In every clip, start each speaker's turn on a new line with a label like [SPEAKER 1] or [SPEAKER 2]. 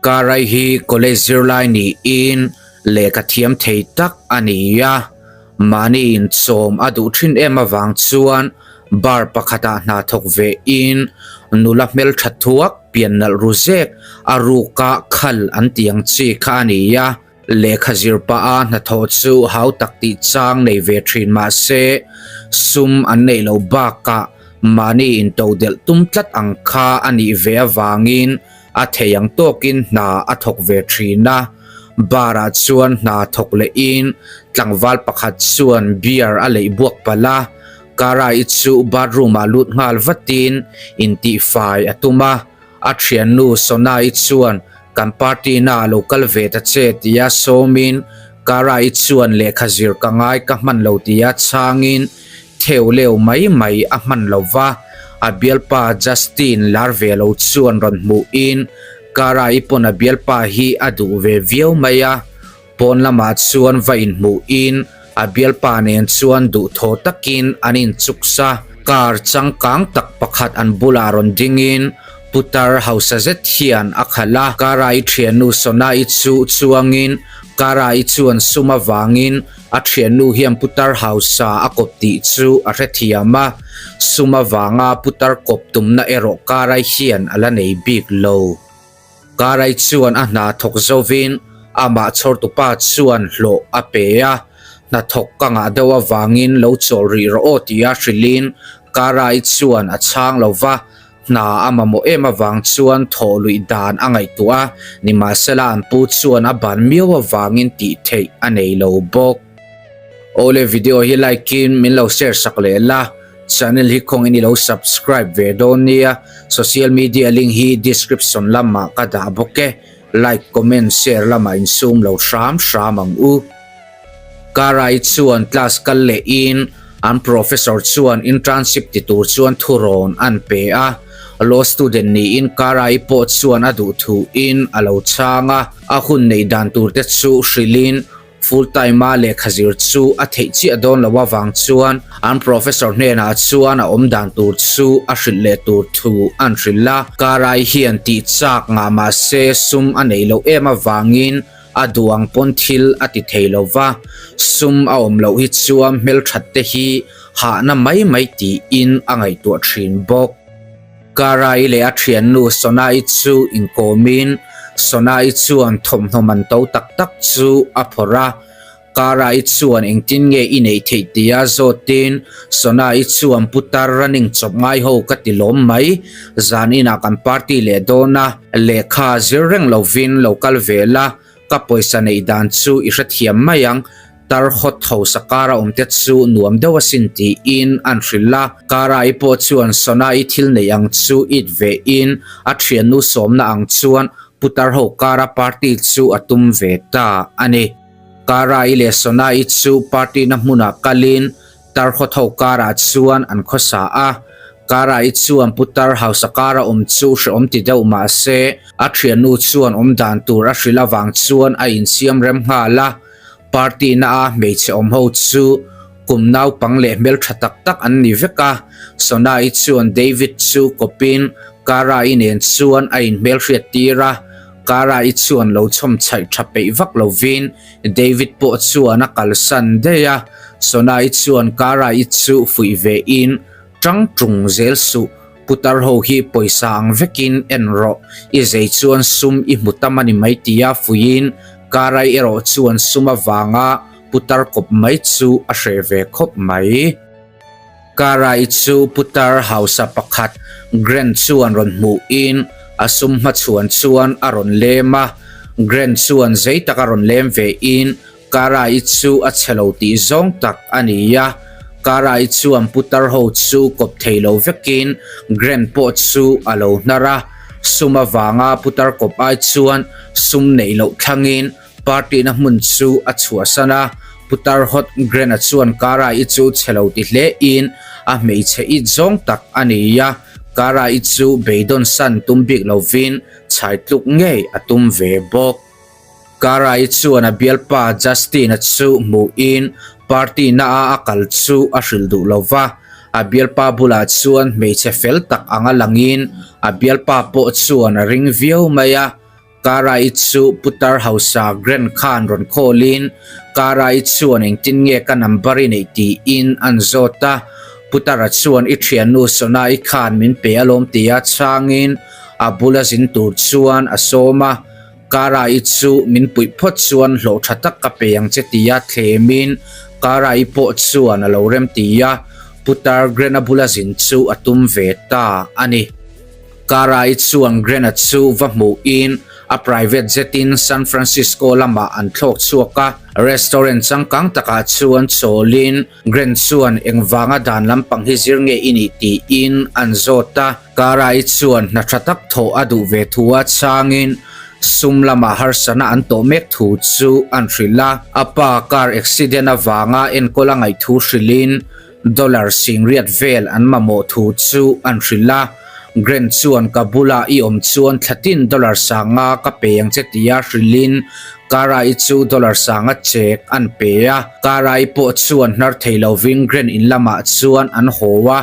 [SPEAKER 1] Karai hi college zirlai niin lehkha thiam thei tak a ni a, mahni inchawm a duh thin em avang chuan bar pakhatah hna thawk ve in nula hmeltha thuak pian nalh ru zek a ruka khal an tih ang chi kha a ni a. Lehkha zir pah a hnathawh chu hau tak tih chang nei ve thin mah se, sum an neih loh bakah mahni intodelh tum tlat ang kha a nih ve avangin a thei ang tawkin hna a thawk ve thin a. Bar ah chuan hna thawk lehin tlangval pakhat chuan beer a leih buak palh a, Kara-i chu bathroom ah lut nghal vatin intihfai a tum a. A thiannu Sona-i chuan kan party na a lo kal ve ta che tia sawmin Kara-i chuan lehkha zir ka ngai ka hman lo tia chhangin theu leu mai mai a hman lo va, a bialpa Justin lar ve lo chuan rawn hmuhin Kara-i pawn a bialpa hi a duh ve viau mai a. Pawn lamah chuan va inhmuhin a bialpa nen chuan duhthaw takin an inchuksa. Car changkang tak pakhat an bulah rawn dingin putar hausa zet hian a khalh a. Kara-i thiannu Sona-i chu chuangin Kara-i chuan sum avangin a thiannu hian putar hausa a kawp tih chu a hrethiam a. Sum avanga putar kawp tumna erawh Kara-i hian a la nei bik lo. Karai chuan a hna thawk zovin amah chhawrtupa chuan hlawh a pe a, hnathawk ka ngah deuh avangin lo chawl rih rawh aw tia hrilhin Karai chuan a chhang lo va, hna a mamawh em avang chuan thawh luih dan a ngaihtuah a, nimahsela an pu chuan a ban miau avangin tih theih a nei lo bawk. Awle video hi like in min lo share sak leh la. Channel hi khawngin i lo subscribe ve dawn nia, social media link hi description lamah ka dah bawk e, like, comment, share lamah insum lo hram hram ang u. Karai chuan class kal leh in an professor chuan internship ti tur chuan thurawn an pe a, law student niin Karai pawh chuan a duh thu in a lo chhang a, a hun neih dan tur te chu hrilhin Full time a lehkha zir chu a theih chiah dawn lo avang chuan an professor hnenah chuan a awm dan tur chu a hrilh leh tur thu an hrilh a. Karai hian tih chak ngah mah se sum a neih loh em avangin a duh ang pawn thil a ti thei lo va, sum a awm loh hi chuan hmelthat te hi hahna mai mai tiin a ngaihtuah thin bawk. Karai leh a thiannu Sonai chu inkawmin Sonai chuan thawmhnaw man to tak tak chu a phawrh a. Karai chuan engtin nge i neih theih tia zawtin Sonai chuan putar running chawp ngai ho ka ti lawm mai, zan inah kan party leh dawn a, lehkha zir reng lovin lo kal ve la, Ka pawisa neih dan chu i hrethiam mai ang, tar hawt hausa kara awm te chu nuam deuh asin tiin an hrilh a. Kara-i pawh chuan Sona-i thil neih ang chu it ve in a thiannu sawmna ang chuan putar ho kara party chu a tum ve ta a ni. Kara-i leh Sona-i chu party na hmunah kalin Tar khawtho karah chuan an khawsa a, Kara-i chuan putar hausa kara awm chu hrehawm ti deuh mah se, a thiannu chuan awm dan tur a hrilh avang chuan a insiam rem nghal a. Party na a hmeichhe awm ho chu kum naupang leh hmeltha tak tak an ni vek a, Sona-i chuan David chu kawpin Kara-i nen chuan a inhmelhriat tir a, Kara-i chuan lo chhawm chhaih tha peih vak lovin David pawh chuan a kalsan daih a, Sona-i chuan Kara-i chu fuih ve in, Tang tung zel suh, putar ho hi pawisa ang vekin en rawh, i zei chuan sum i hmu tam a ni mai tia fuihin Kara-i erawh chuan sum avanga putar kawp mai chu a hreh ve khawp mai. Kara-i chu putar hausa pakhat Grant chuan rawn hmuhin a sum hmachhuan chuan a rawn lem a, Grant chuan zei taka rawn lem vein Kara-i chu a chhe lo tih zawng tak a ni a, Kara-i chuan putar ho chu kawp thei lo vekin Grant pawh chu a lo hnar a, sum avanga putar kawp ai chuan sum neih loh thlangin Party na hmun chu a chhuahsan a, Putar Hot Grant-a chuan Kara-i chu chhe lo ti hle in a hmeichhe it zawng tak a ni a, Kara-i chu beidawn san tum bik lovin chhai tluk ngei a tum ve bawk. Kara-i chuan a bialpa Justin-a chu hmuhin party na a a kal chu a hrilh duh lo va, a bialpa bulah chuan hmeichhe fel tak anga langin a bialpa pawh chuan a ring viau mai a. Kara-i chu putar hausa Grant khan rawn call-in Kara-i chuan engtin nge ka number i neih tiin an zawt a. Putara chuan i thiannu Sona-i khan min pe alawm tia chhangin a bula zin tur chuan a sawm a. Kara-i chu min puih phawt chuan hlawh tha tak ka pe ang che tia thlemin Kara-i pawh chuan a lo rem ti a. Putar Grant-a bula zin chu a tum ve ta a ni. Kara-i chuan Grant-a chu va hmuhin a private jet-in San Francisco lamah an thlawk chhuak a. Restaurant changkang takah chuan chawlin Grant chuan engvanga dan lampang hi zir nge i nih tiin an zawt a. Kara-i chuan hna tha tak thawh a duh ve thu a chhangin sum lamah harsana an tawh mek thu chu an hrilh a. A pa car accident avanga enkawl a ngaih thu hrilhin Dollar singriat vel an mamawh thu chu an hrilh a, Grant chuan ka bula i awm chuan thlatin dollar sanga ka pe ang che tia hrilhin Kara-i chu dollar sanga chek an pe a. Kara-i pawh chuan hnar thei lovin Grant in lamah chuan an haw a,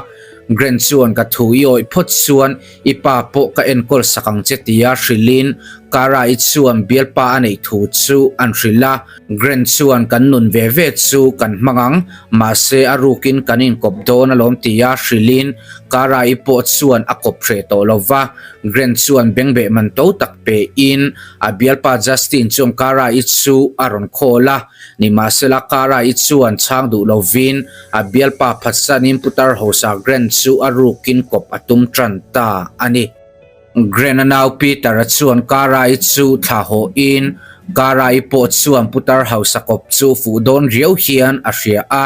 [SPEAKER 1] Grant chuan ka thu i awih phawt chuan i pa pawh ka enkawl sak ang che tia hrilhin Kara-i chuan bialpa a neih thu chu an hrilh a. Grant chuan kan nun ve ve chu kan hmang ang, mahse a rukin kan inkawp dawn alawm tia hrilhin Kara-i pawh chuan a kawp hreh tawh lo va. Grant chuan bengbeh man to tak pein a bialpa Justin chuan Kara-i chu a rawn call a, nimahsela Kara-i chuan chhang duh lovin a bialpa phatsanin putar hausa Grant chu a rukin kawp a tum tan ta a ni. Grant-a nau Peter-a chuan Kara-i chu thla hawhin Kara-i pawh chuan putar hausa kawp chu fuh dawn riau hian a hria a.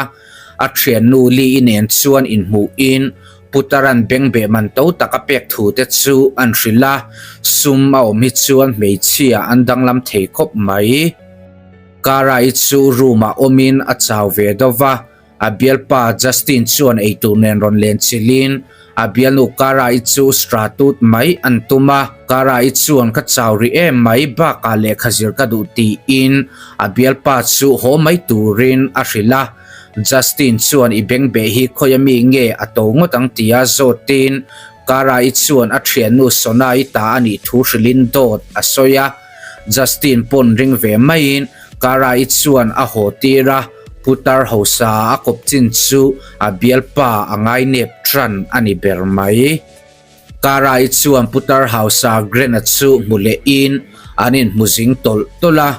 [SPEAKER 1] A thiannu Lee-i nen chuan inhmuhin Putaran bengbeh man to tak a pek thu te chu an hrilh a, sum a awm hi chuan hmeichhia an danglam thei khawp mai. Kara-i chu room-ah awmin a chau ve deuh va. A bialpa Justin chuan eitur nen rawn len chilhin a bialnu Kara-i chu stratut mai an tum a. Kara-i chuan ka chau rih em mai bakah lehkha zir ka duh tiin a bialpa chu haw mai turin a hrilh a. Justin chuan i bengbeh hi khawi ami nge a to ngawt ang tia zawtin Kara-i chuan a thiannu Sona-i ta a nih thu hrilhin dawt a sawi a. Justin pawn ring ve maiin Kara-i chuan a haw tir a. Putar hausa a kawp chin chu a bialpa a ngainep tran a ni ber mai. Karai chuan Putar hausa Grant-a chu hmu lehin an inhmu zing tawlh tawlh a.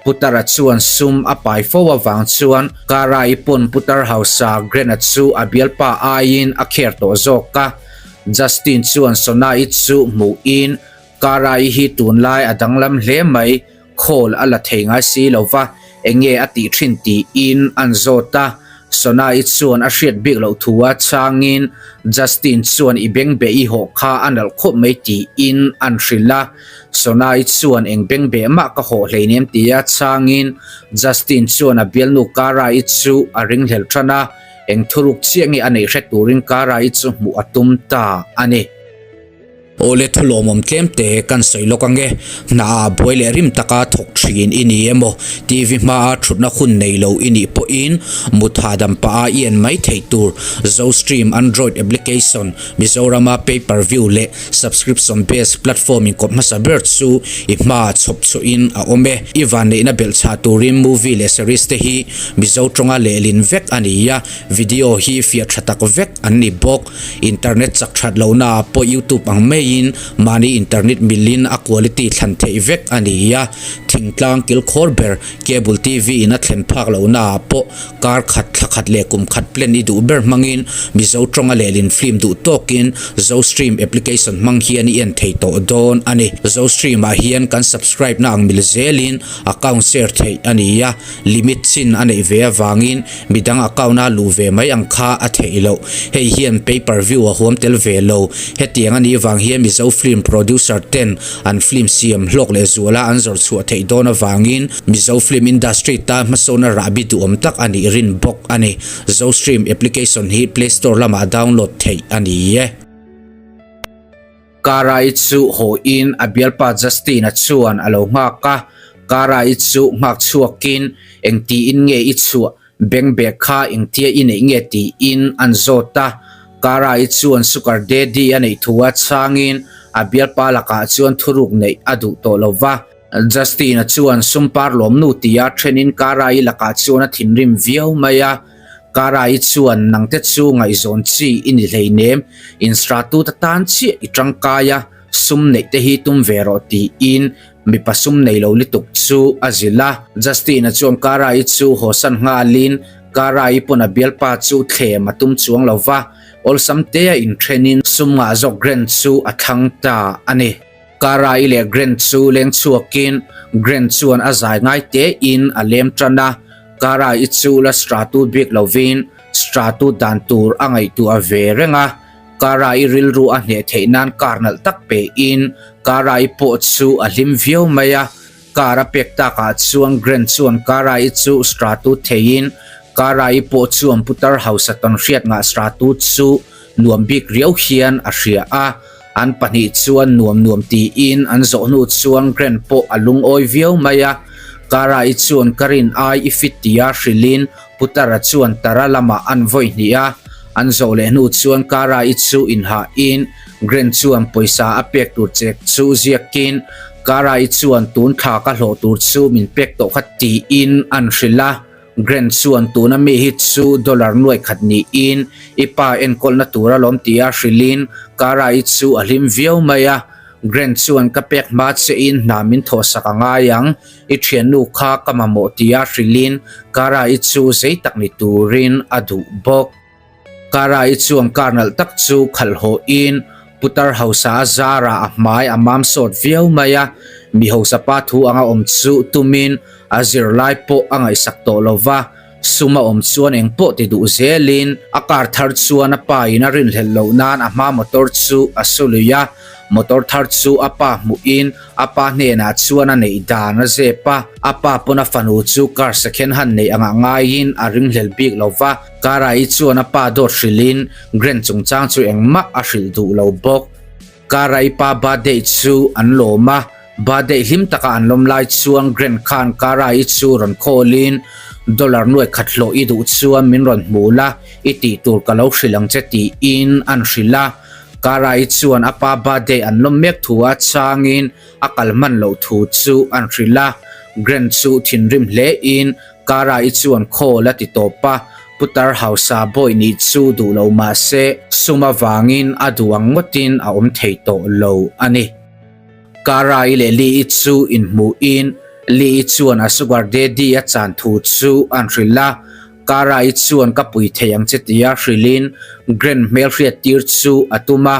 [SPEAKER 1] Putara chuan sum a pai fo avang chuan Karai pawn Putar hausa Grant-a chu a bialpa aiin a kher tawh zawk a. Justin chuan Sona-i chu hmuhin Karai hi tunlai a danglam hle mai. Call a la thei ngai si lo va, eng nge a tih thin tiin an zawt a. Sona-i chuan a hriat bik loh thu a chhangin Justin chuan i bengbeh i hawh kha a nalh khawp mai tiin an hrilh a. Sona-i chuan eng bengbeh mah ka hawh hleinem tia chhangin Justin chuan a bialnu Kara-i chu a ringhlel than a, eng thuruk chiah nge a neih hre turin Kara-i chu hmuh a tum ta a ni. Awle thu lawmawm tlem te kan sawi lawk ange, hna ah buai leh rim taka thawk thin i ni emaw, TV hmaa thutna hun nei lo i nih pawhin mut hahdam pah a i en mai theih tur Zostream Android application Mizorama pay per view leh subscription based platform inkawp hmasa ber chu i hmaa chhawp chhuahin a awm e. I vanneihna belhchhah turin movie leh series te hi Mizo tawnga lehlin vek a ni a, video hi fiah tha tak vek an ni bawk. Internet chak that lohna ah pawh YouTube ang maiin mahni internet milin a quality thlan theih vek a ni a, thingtlang kilkhawr ber cable TV in a thlen phak lohna ah pawh kar khat, thla khat leh kum khat plan i duh ber hmangin Mizo tawnga lehlin film duh tawkin Zostream application hmang hian i en thei tawh dawn a ni. Zostream ah hian kan subscribe na ang mil zelin account share theih a ni a, limit chin a neih ve avangin Midang account a luh ve mai ang kha a theih loh. Hei hian pay per view a huam tel ve lo. Hetiang a nih vang hian Mizo film producer ten an film siam hlawk leh zuala an zawrh chhuah theih dawn avangin Mizo film industry tan hmasawnna rahbi duhawm tak a nih rin bawk a ni. Zostream application hi Play Store lamah download theih a ni e. Kara-i chu hawiin a bialpa Justin-a chuan a lo nghak a, Kara-i chu nghak chhuakin engtiin nge i chhuah, bengbeh kha engtia i neih nge tiin an zawt a. Kara-i chuan sugar daddy a neih thu a chhangin a bialpa lakah chuan thuruk neih a duh tawh lo va. Justin-a chuan sumpar lawmnu tia thenin Kara-i lakah chuan a thinrim viau mai a. Kara-i chuan nangte chu ngaihzawn chi i ni hleinem, instratut atan chiah i tangkai a, sum neih te hi tum ve rawh tiin mipa sum nei lo lutuk chu a zilh a. Justin-a chuan Kara-i chu hawsan nghalin Kara-i pawn a bialpa chu thlem a tum chuang lo va, awlsam tea inthenin sum ngah zawk Grant chu a thlang ta a ni. Kara-i leh Grant chu leng chhuakin Grant chuan a zai ngai tein a lem tan a, Kara-i chu la stratu bik lovin stratu dan tur a ngaihtuah ve reng a. Kara-i rilru a hneh theih nan kar nalh tak pein Kara-i pawh chu a hlim viau mai a. Kar a pek takah chuan Grant chuan Kara-i chu stratu theiin Kara-i pawh chuan putar hausa tawnhriat ngah stratu chu nuam bik riau hian a hria a. An pahnih chuan nuam nuam tiin an zawh hnu chuan Grant pawh a lungawi viau mai a. Kara-i chuan ka rin ai i fit tia hrilhin Putara chuan Tara lamah an vawi hnih a. An zawh leh hnu chuan Kara-i chu inhahin Grant chuan pawisa a pek tur chek chu ziakin Kara-i chuan tun thla ka hlawh tur chu min pek tawh kha tiin an hrilh a. Grant chuan tuna mi hi chu dollar nuai khat niin i pa enkawlna tur alawm tia hrilhin Kara-i chu a hlim viau mai a. Grant chuan ka pek hma chein hna min thawhsak a ngai ang, i thiannu kha ka mamawh tia hrilhin Kara-i chu zei tak ni turin a duh bawk. Kara-i chuan car nalh tak chu khalh hawhin putar hausa a zarah a hmai a mam sawt viau mai a, mi hausa pa thu anga awm chu tumin a zirlai pawh a ngaihsak tawh lo va, sum a awm chuan eng pawh ti duh zelin a car thar chuan a pa in a rinhlelh loh nan a hma motor chu a su lui a, motor thar chu a pa hmuhin a pa hnenah chuan a neih dan a zep a, a pa pawn a fanu chu car second hand neih angah ngaiin a ringhlel bik lo va. Kara-i chuan a pa dawt hrilhin Grant chungchang chu engmah a hrilh duh lo bawk. Kara-i pa birthday chu an lawm a, birthday hlim taka an lawm lai chuan Grant khan Kara-i chu rawn call-in dollar nuai khat hlawh i duh chuan min rawn hmu la, i tih tur ka lo hrilh ang che tiin an hrilh a. Kara-i chuan a pa birthday an lawm mek thu a changin a kal hman loh thu chu an hrilh a. Grant chu thinrim hlein Kara-i chuan call a ti tawp a, putar hausa bawi nih chu duh lo mah se sum avangin a duh ang ngawtin a awm thei tawh lo a ni. Kara-i leh Lee-i chu inhmuhin Lee-i chuan a sugar daddy a chan thu chu an hrilh a, Kara-i chuan ka pui thei ang che tia hrilhin Grant hmelhriat tir chu a tum a,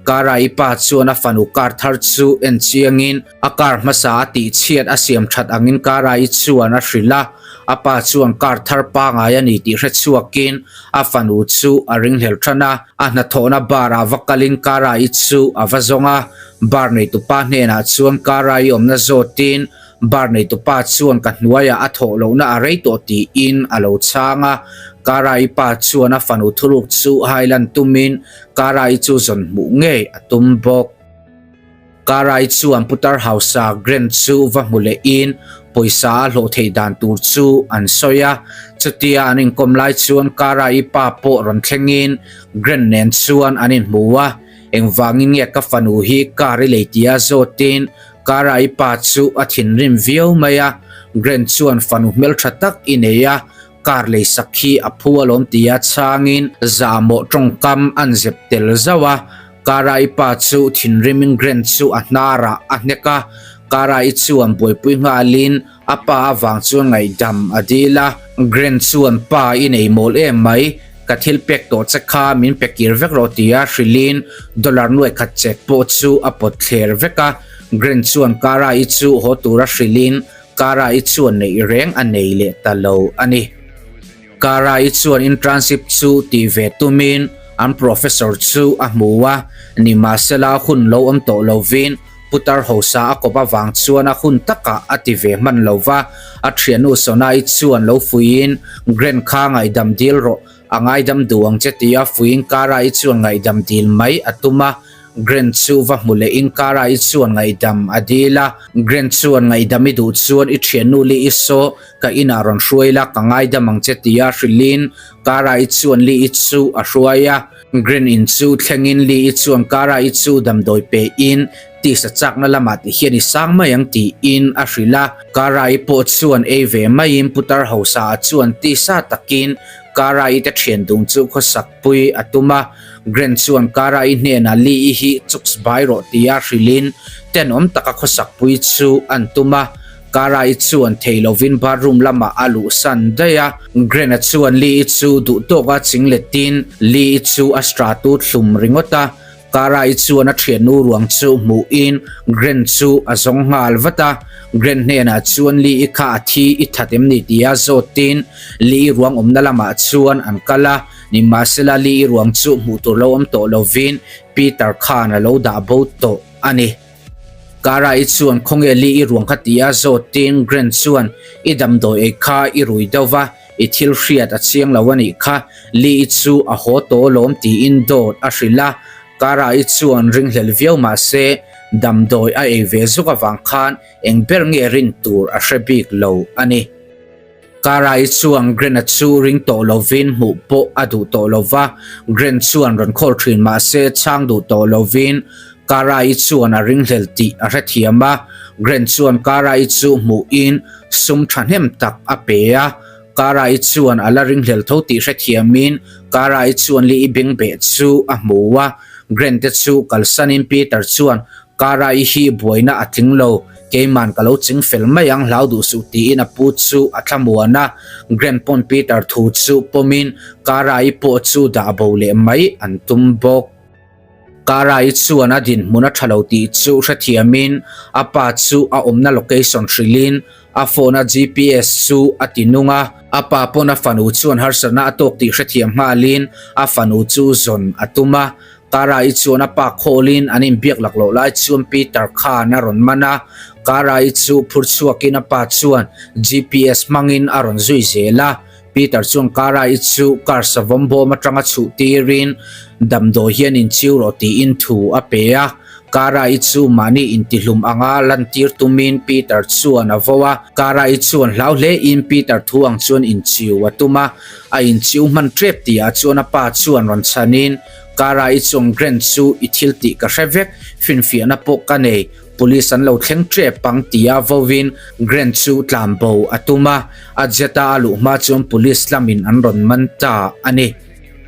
[SPEAKER 1] Kara-i pa chuan a fanu car thar chu en chiangin A car hmasa a tih chhiat a siam that angin Kara-i chuan a hrilh a, a pa chuan car thar pangai a ni tih hre chhuakin a fanu chu a ringhlel than a, a hnathawhna bar ah va kalin Kara-i chu a va zawng a, bar neitupa hnenah chuan Kara-i awmna zawtin bar neitupa chuan ka hnuaiah a thawh lohna a rei tawh tiin a lo chhang a, Kara-i pa chuan a fanu thuruk chu hailan tumin Kara-i chu zawn hmuh ngei a tum bawk. Karai chuan putar hausa Grant chu va hmu lehin pawisa a hlawh theih dan tur chu an sawi a. Chutia an inkawm lai chuan Karai pa pawh rawn thlengin Grant nen chuan an inhmu a. Engvangin nge ka fanu hi car i lei tia zawtin Karai pa chu a thinrim viau mai a. Grant chuan fanu hmeltha tak i nei a, car leisak hi a phu alawm tia chhangin zahmawh tawngkam an zep tel zauh a. Kara-i pa chu thinrimin Grant chu a hnarah a hnek a, Kara-i chuan buaipui nghalin a pa avang chuan ngaihdam a dil a. Grant chuan pa i nei mawl em mai, ka thil pek tawh che kha min pe kir vek rawh tia hrilhin dollar nuai khat chek pawh chu a pawt thler vek a. Grant chuan Kara-i chu haw tura hrilhin Kara-i chuan neih reng a nei leh ta lo a ni. Kara-i chuan internship chu tih ve tumin an professor chu a hmu a, nimahsela hun lo awm tawh lovin putar hausa a kawp avang chuan a hun takah a ti ve hman lo va, a thiannu Sona-i chuan lo fuiin Grant kha ngaihdam dil rawh, a ngaidam duh ang che tia fuiin Kara-i chuan ngaihdam dil mai a tum a. Grant chu va hmu lehin Kara-i chuan ngaihdam a dil a, Grant chuan ngaihdam i duh chuan i thiannu Lee-i saw ka inah rawn hruai la ka ngaidam ang che tia hrilhin Kara-i chuan Lee-i chu a hruai a. Green in chu thlengin Lee-i chuan Kara-i chu damdawi pein tisa chakna lamah ti hian i sang mai ang tiin a hrilh a. Kara-i pawh chuan ei ve maiin putar hausa-a chuan tisa takin Kara-i te thian dun chu khawsak pui a tum a. Grant chuan Kara-i hnenah Lee-i hi chuks bai rawh tia hrilhin tenawm taka khawsak pui chu an tum a. Kara-i chuan thei lovin bathroom lamah a luhsan daih a. Grant-a chuan Lee-i chu duh tawka chingletin Lee-i chu a stra tut hlum ringawt a. Kara-i chuan a thiannu ruang chu hmuhin Grant chu a zawng nghal vat a. Grant hnenah chuan Lee-i kha a thi i that em ni tia zawtin Lee-i ruang awmna lamah chuan an kal a. Nimahsela Lee-i ruang chu hmuh tur lo awm tawh lovin Peter khan a lo dah bo tawh a ni. Kara-i chuan khawnge Lee-i ruang kha tia zawtin Grant chuan i damdawi ei kha i rui deuh va, i thil hriat a chiang lo a nih kha, Lee-i chu a haw tawh alawm tiin dawt a hrilh a. Kara-i chuan ringhlel viau mahse damdawi a ei ve zuk avang khan eng ber nge rin tur a hre bik lo a ni. Karai chuan Grant-a chu ring tawh lovin hmuh pawh a duh tawh lo va, Grant chuan rawn khawl thin mahse chhang duh tawh lovin Karai chuan a ringhlel tih a hrethiam a, Grant chuan Karai chu hmuhin sum thahnem tak a pe a, Karai chuan a la ringhlel tho tih hrethiamin Karai chuan Lee-i bengbeh chu a hmu a, Grant te chu kalsanin Peter chuan Kara-i hi buaina a tling lo, keiman ka lo ching fel mai ang hlau duh suh tiin a pu chu a thlamuan a, Grand pawn Peter thu chu pawmin Kara-i pawh chu dah bo leh mai an tum bawk. Kara-i chuan a dinhmun a tha lo tih chu hrethiamin a pa chu a awmna location hrilhin a phone a GPS chu a ti nung a, a pa pawn a fanu chuan harsatna a tawk tih hrethiam nghalin a fanu chu zawn a tum a, Kara-i chuan a pa khawlin an inbiak lak loh lai chuan Peter khan a rawn man a, Kara-i chu phur chhuakin a pa chuan GPS hmangin a rawn zui zel a. Peter chuan Kara-i chu car savawm bawm atanga chhuh tirin damdawi hian inchiu rawh tiin thu a pe a. Kara-i chu mahni intihlum anga lantir tumin Peter chuan a vo a. Kara-i chuan hlau hlein Peter thu ang chuan inchiu a tum a, a inchiu hman tep tihah chuan a pa chuan rawn chhanin, Kara i chuang Grant chu i thil tih ka hre vek, finfiahna pawh ka nei, police an lo thleng tep ang tia vawin Grant chu tlan bo a tum a, a jet a a luh hma chuan police lamin an rawn man ta a ni.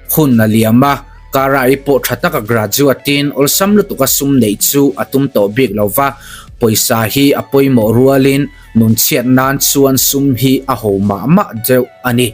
[SPEAKER 1] Hun a liam a, Kara i pawh tha taka graduate in awlsam lutuka sum neih chu a tum tawh bik lo va, pawisa hi a pawimawh rualin nunchhiat nan chuan sum hi a ho mah mah deuh a ni.